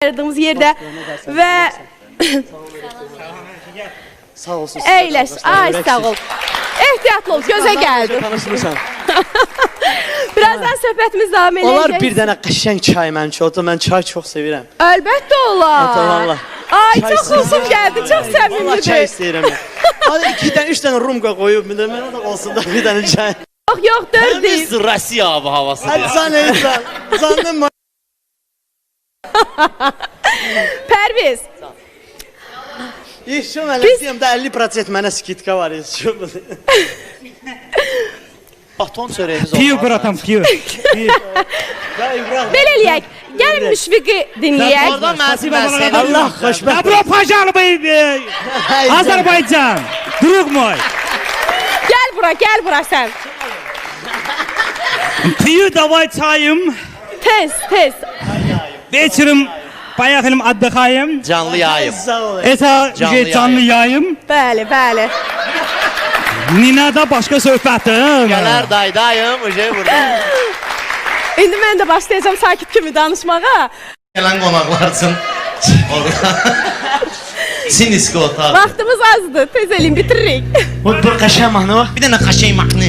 Ayrıldığımız yerdə və Sağ olsun. əyləş. Ay sağ ol. Ehtiyatlı ol, gözə gəldi. Tanışmışam. Birazdan söhbətimiz davam eləyəcək. Onlar bir dənə qəşəng çay mənim üçün. Otur, mən çay çox sevirəm. Əlbəttə olar. Ata, vallah. Ay Çay çox istəyirəm. xoşum gəldi, çox Vallahi çay səmimidir. istəyirəm. Mən. Hadi iki dənə, üç dənə rumka qoyub, bir də mənə də olsun da bir dənə çay. Yox, yox, dörd deyil. Biz Rusiya hava havasıdır. Hadi sən insan. Canım. Pərviz, İşçi mənə deyim də 50% mənə skidka var. İşçi. Baton çörəyimiz olmaz. Piyo bratan, piyo. Piyo. Ya İbrahim. belə eləyək. Gəlin Müşfiqi dinləyək. Oradan mən mən seni. Allah xoşbəxt. Добро пожаловать, Azərbaycan. Друг мой. Gəl bura, gəl bura sən. Пью давай чаем. Tez, tez. Вечером поехали отдыхаем. Canlı yayım. Sağ ol. Это Canlı уже canlı yayım. Bəli, bəli. Nina da başqa söhbətim. Gələr daydayım, uje burada. İndi mən də başlayacağam sakit kimi danışmağa. Gələn qonaqlar üçün orada. Siniski otaq. Vaxtımız azdır. Tez eləyin, bitiririk. Bu qəşəng mahnı var. Bir dənə qəşəng mahnı.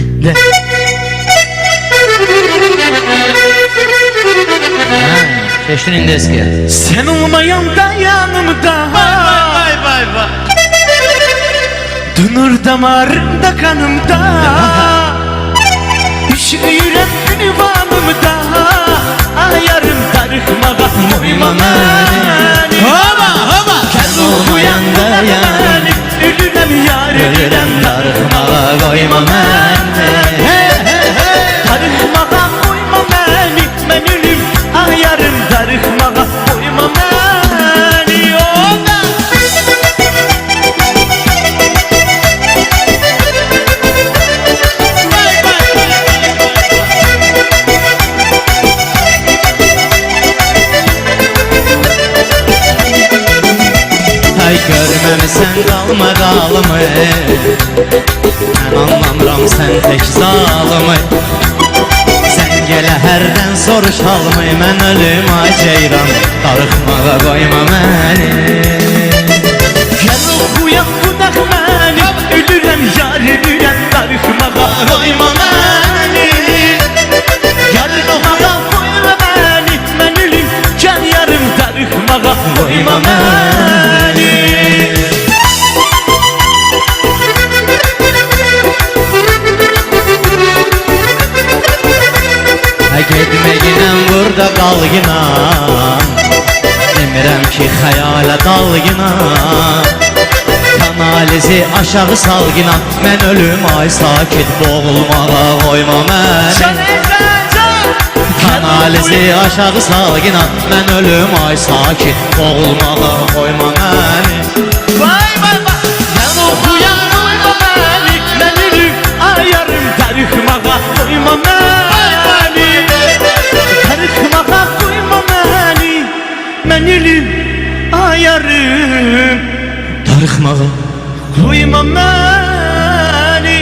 Keçdin indi eskiyə. Sen olmayanda yanımda. Vay vay vay. Dönür damarımda kanımda. Üşüyürəm ünvanımda. Ah yarım darıxmağa qoyma məni. Hova hova. Kəl olmayanda məni. Ölürəm yar, Ölürəm darıxmağa qoyma məni. Darıxmağa qoyma məni. Mən ölüm, ah yarım darıxmağa qoyma məni. Oba! Ay görməmisən qalma qalımı. Mən anlamıram sən tək zalımı. Sən gələ hərdən soruşalmı. Mən ölüm ay ceyran, darıxmağa qoyma məni. Gəl oxuyaq bu nəğməni. Ölürəm yar, ölürəm darıxmağa Qoyma məni. Yarıxmağa qoyma məni. Mən ölüm, gəl yarım darıxmağa qoyma məni. Hə getməginəm burada qalginam. Demirəm ki xəyalə dalginam. Kanalizi aşağı salginam. Mən ölüm ay sakit boğulmağa qoyma məni. Kanalizi aşağı salginam. Mən ölüm ay sakit boğulmağa qoyma məni. Vay vay vay. Gəl oxuyaq qoyma məni. Mən ölüm, ay yarım darıxmağa qoyma məni. Darıxmağa qoyma məni. Mən ölüm, ay yarım Darıxmağa qoyma məni.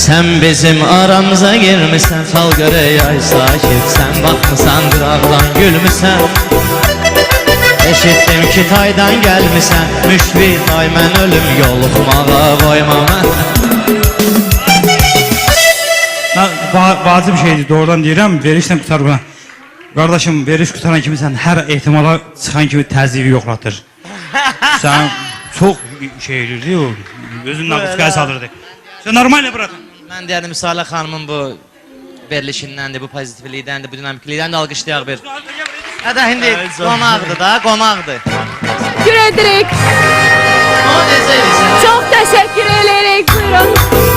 Sən bizim aramıza girmisən, çal görək ay sakit. Sən baxmısan, qıraqdan gülmüsən. Eşitdim ki taydan gəlmisən. Müşfiq ay mən ölüm, yoluxmağa qoyma məni. Vacib şeydir, doğrudan deyirəm, verişlə qutar buna. Qardaşım, veriş qutaran kimi sən hər ehtimala çıxan kimi təzyiqi yoxlatır. Sən çox şey elirdi o, özünün naqlıskaya salırdı. Sən normal bratan. Mən deyərdim Salə xanımın bu verilişindəndir, bu pozitivlikdəndir, bu dinamiklikdəndir, alqışlayaq bir. Hə də indi qonaqdır da, qonaqdır. Təşəkkür edirik. O necə edirsən? Çox təşəkkür eləyirik. Buyurun.